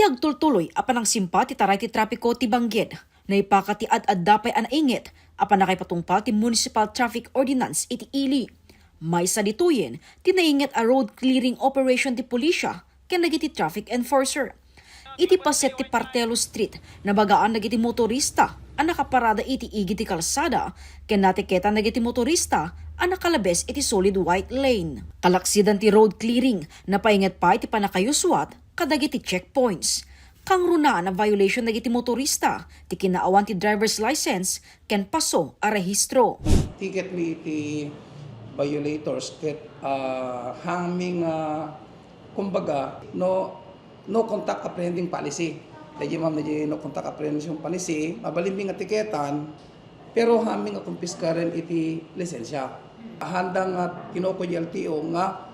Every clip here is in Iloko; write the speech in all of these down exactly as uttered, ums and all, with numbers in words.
Nagtultuloy a panangsimpa ti taray ti trapiko ti Bangged. Naipakat ti ad-adda pay a nainget a pannakaipatungpal ti Municipal Traffic Ordinance iti ili. Maysa ditoyen ti nainget a road clearing operation ti pulisya ken dagiti traffic enforcer. Iti paset ti Partelo Street, nabagaan dagiti motorista a nakaparada iti igid ti kalsada ken natiketan dagiti motorista a nakalabes iti solid white lane. Kalaksidan ti road clearing, napainget pay ti pannakayuswat kadagiti checkpoints. Kangrunaan a violation dagiti motorista ti kinaawan ti driver's license ken paso a rehistro. Ticket mi iti violators ket, ah, hangmi nga, kumbaga, no, no contact apprehending policy. Daydi, ma'am, daydi no contact apprehension policy, mabalinmi nga tiketan, pero hangmi nga kumpiskaren iti lisensya. Handa nga kinuko iti L T O nga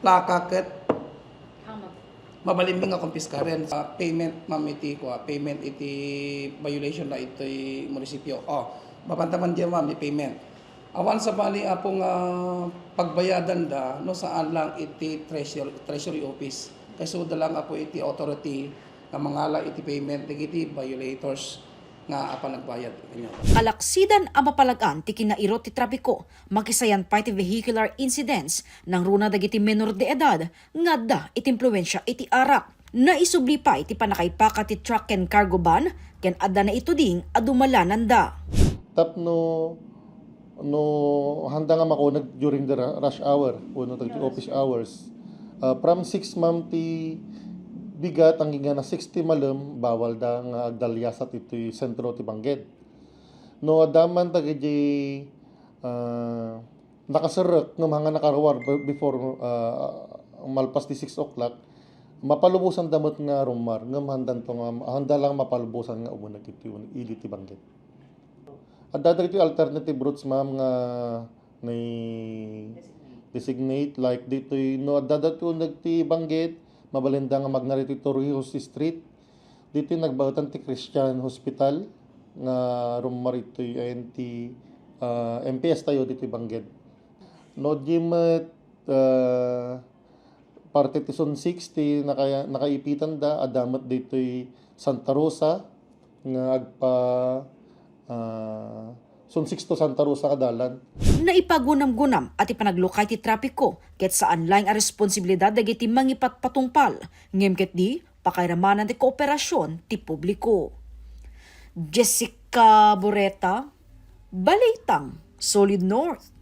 plaka ket mabalinmi nga kumpiskaren. Ah, payment, ma'am, iti, kua, payment iti violation na iti munisipyo. Oh, mapantaman diyan, ma'am, di payment. Awan sa bali, apo, nga pagbayadan da, no, saan lang iti treasury, treasury office. Kaysa da lang, apo, iti authority nga mangala iti payment dagiti violators nga apan nagbayad kaniada. Kalaksidan a mapalag-an ti kinairut ti trapiko, makisayan pay ti vehicular incidents, nangruna dagiti menor de edad nga adda iti impluensia iti arak. Naisubli pay ti pannakaipakat ti truck ken cargo van ken adda naituding a dumalananda. Tapno, no, handa nga makuneg during the ru-, rush hour wenno dagiti office hours. Ah, from six, ma'am, ti bigat, agingga na six ti malem, bawal da nga agdaliasat iti sentro ti Bangged. No adda man dagiti, ah, nakaserrek ngem hanga nakaruar be-, before, ah, malpas ti six o'clock, mapalubosan da met nga rummar, ngem handanto nga, handa lang mapalubosan nga umuneg iti un-, ili ti Bangged. Adda dagiti alternative routes, ma'am, nga ni-designate, like ditoy, no adda dagiti uneg ti Bangged, mabalinda nga magna ditoy Torrijos Street. Ditoy nagbaetan ti Christian Hospital nga rummar itoy, ayan ti, ah, M P S tayo ditoy Bangged. No di met, ah, parte ti Zone six ti naka-, nakaipitanda, adda met ditoy Santa Rosa nga agpa-, ah, Zone six to Santa Rosa nga dalan. Naipagunamgunam a ti panaglukay ti trapiko ket saan laeng a responsibilidad dagiti mangipatpatungpal, ngem ketdi pakairamanan ti kooperasyon ti publiko. Jessica Boreta, Balitang Solid North.